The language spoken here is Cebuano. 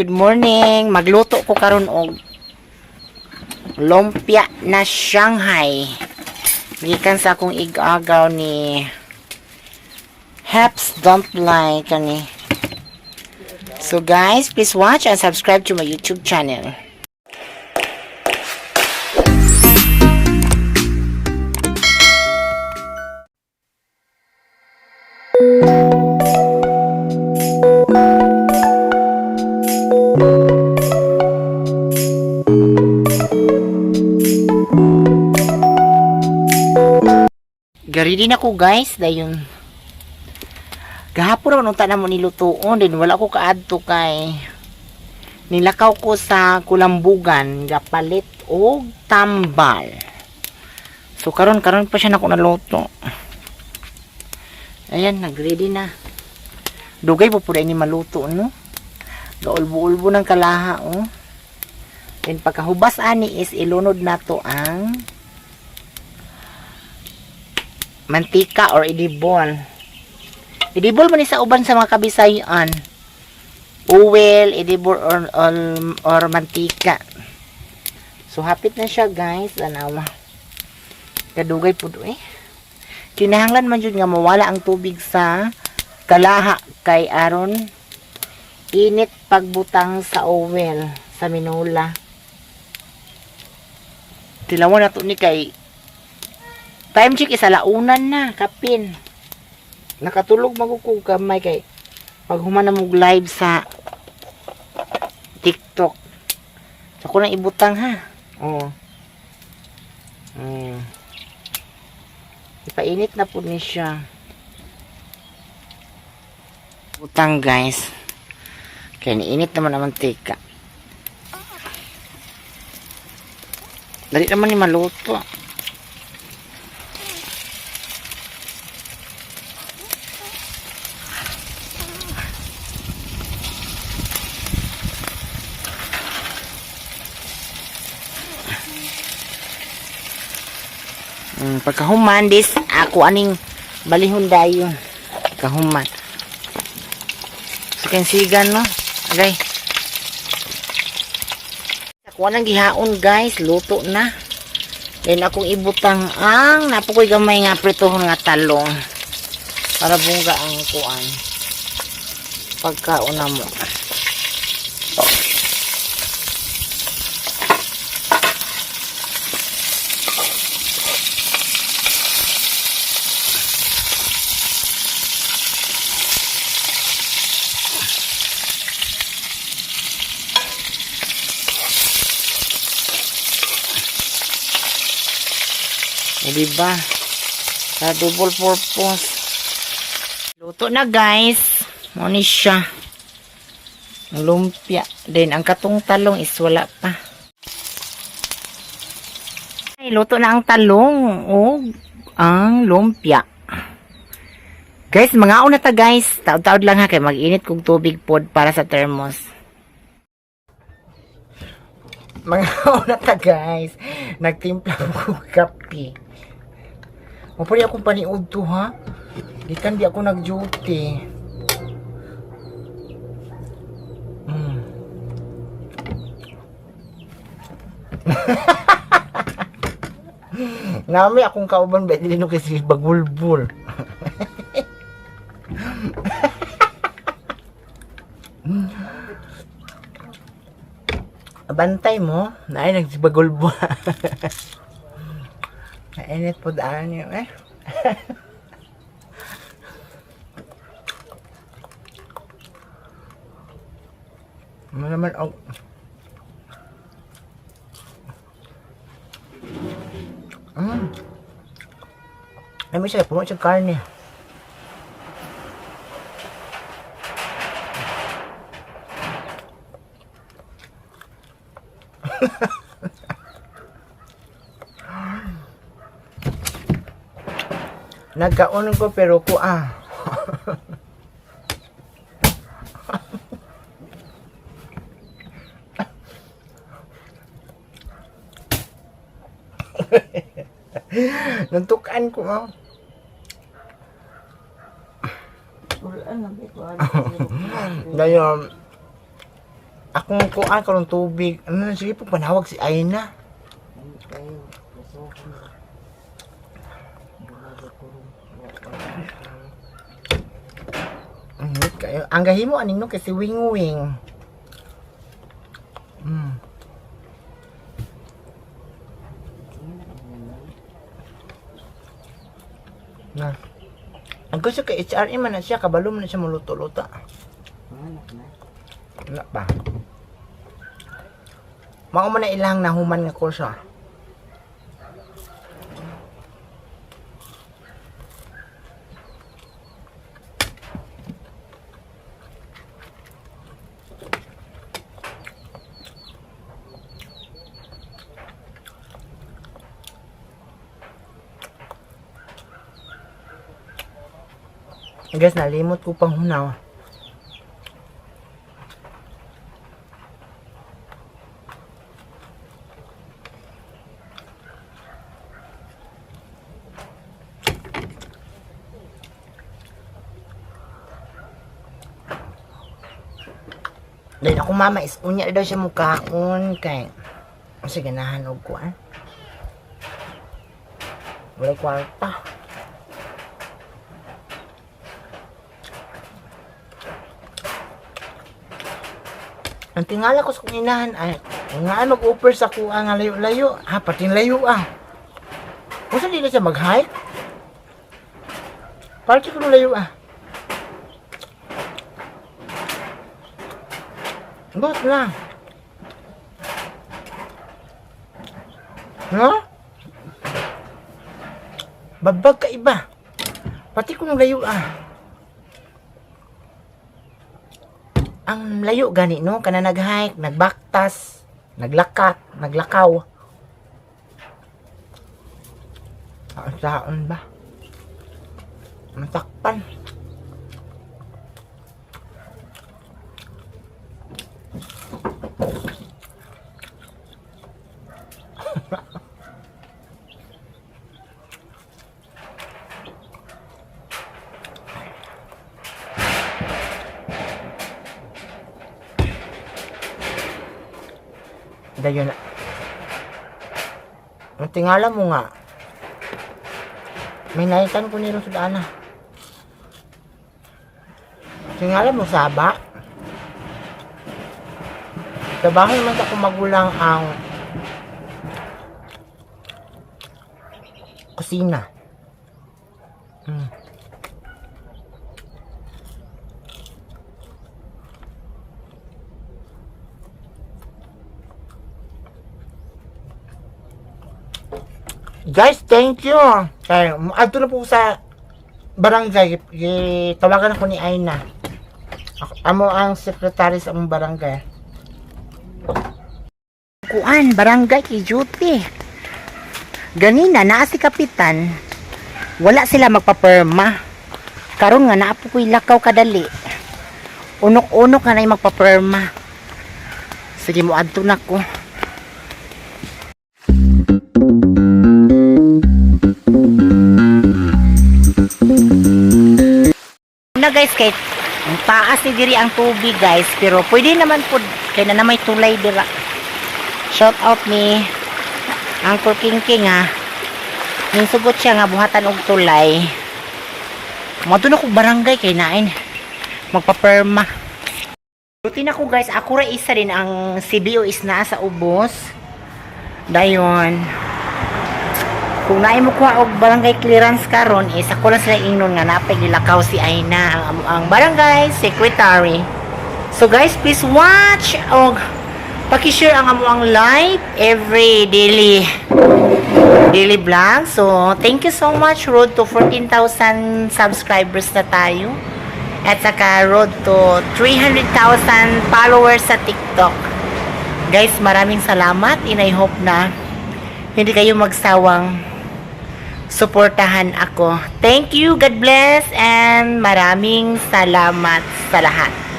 Good morning. Magluto ko karon og lumpia na Shanghai. Gikan sa akong igagaw ni Heps Don't Lie kani. So guys, please watch and subscribe to my YouTube channel. Garili na ko, guys, dayon. Gahapon naman unta na mo nilutoon din wala ko kaadto kay nilakaw ko sa kulambugan gapalit og tambal. So karon karon pa siya nako naluto. Ayan, nagready na. Dugay po ni maluto, no? Gaulbo-ulbo ng kalaha, oh. Then pagkahubas ani is ilunod nato ang mantika or idibol. Idibol man ni sa uban sa mga kabisayan. Oil, idibol or mantika. So hapit na siya, guys. Anawa. Kadugay pud eh. Kinahanglan man jud nga mawala ang tubig sa kalaha kay aron init pagbutang sa oil sa minula. Tilawan na to ni kay time check is alaunan na, kapin. Nakatulog magukog kamay kay pag human na mog live sa TikTok. So ko nang ibutang ha. Oo. Ipainit na po ni siya. Butang, guys. Kaya niinit naman ang mantika. Dali naman ni maluto. Pagkahuman this ako aning balihon dayon. Pagkahuman. So sigan, no. Agay. Ako nang gihaon, guys, luto na. Then akong ibutang ang napukoy gamay nga prituhon nga talong para bungga ang kuan. Pagkauna mo. Eh, diba? Sa double purpose. Luto na, guys. Mo ni siya. Ang lumpia. Then, ang katong talong is wala pa. Ay, luto na ang talong o ang lumpia. Guys, mga una ta, guys. Taod-taod lang ha kay mag-init kog tubig pod para sa thermos. Mga una ta, guys. Nagtimpla ko kape. Mapari akong paniud to ha. Gikan di ako nag-duty. Nami akong kauban ba dili no kasi bagulbul. Bantay mo, naay nagsibagulbul. Nainit po daan niyo eh. Ano naman og Ay, may siya, puno siya karne. Nagkaon ko pero ko ah. Nantukan ko ah. Wala na, may kuwan. Dayon. Akong kuan karon tubig. Ano na, sige po, panawag si Aina. Kayo. Ang gahimo aning no kasi wing-wing. Na. Ang gusto kay HRM man na siya, kabalo man na siya muluto-luto. Wala pa. Mao man na ilang nahuman nga kurso. Guys, nalimot ko pang hunaw. Dahil ako mama is unya daw siya mukaon kay kasi ganahan og kuan. Wala kwarta. Ang tingala ko sa kong inahan ay nga mag-offer sa kuha nga layo-layo. Ha, pating layo ah. Kung saan dito siya mag-hike? Parang ko layo ah. Bot lang. No? Babag ka iba. Pati kung layo ah. Ang layo gani no, kana nag-hike, nagbaktas, naglakat, naglakaw. Saan ba? Masakpan. Dayon na. Ang tingala mo nga. May naitan ko nito sa dana. Tingala mo saba. Trabaho naman sa akong magulang ang kusina. Guys, thank you. Kaya, adto na po sa barangay. Tawagan ako ni Aina. Ako, amo ang secretary sa among barangay. Kuan, barangay kay duty. Ganina, naa si kapitan. Wala sila magpaperma. Karon nga naa po ko'y lakaw kadali. Unok-unok nga na'y magpaperma. Sige mo adto na ko. Na guys, kay ang taas ni diri ang tubig guys, pero pwede naman po kay na may tulay dira. Shout out ni Uncle King King ha. Ning sugot siya nga buhatan og tulay. Moadto na ko barangay kay nain magpaperma. Buti na ko guys, ako ra isa din ang CBO is naa sa ubos. Dayon. Kung naay mo kuha og barangay clearance karon is ako lang sila ingnon nga napay gilakaw si Aina ang barangay secretary. So guys, please watch og paki-share ang among live every daily daily vlog. So, thank you so much. Road to 14,000 subscribers na tayo. At saka road to 300,000 followers sa TikTok. Guys, maraming salamat and I hope na hindi kayo magsawang suportahan ako. Thank you, God bless, and maraming salamat sa lahat.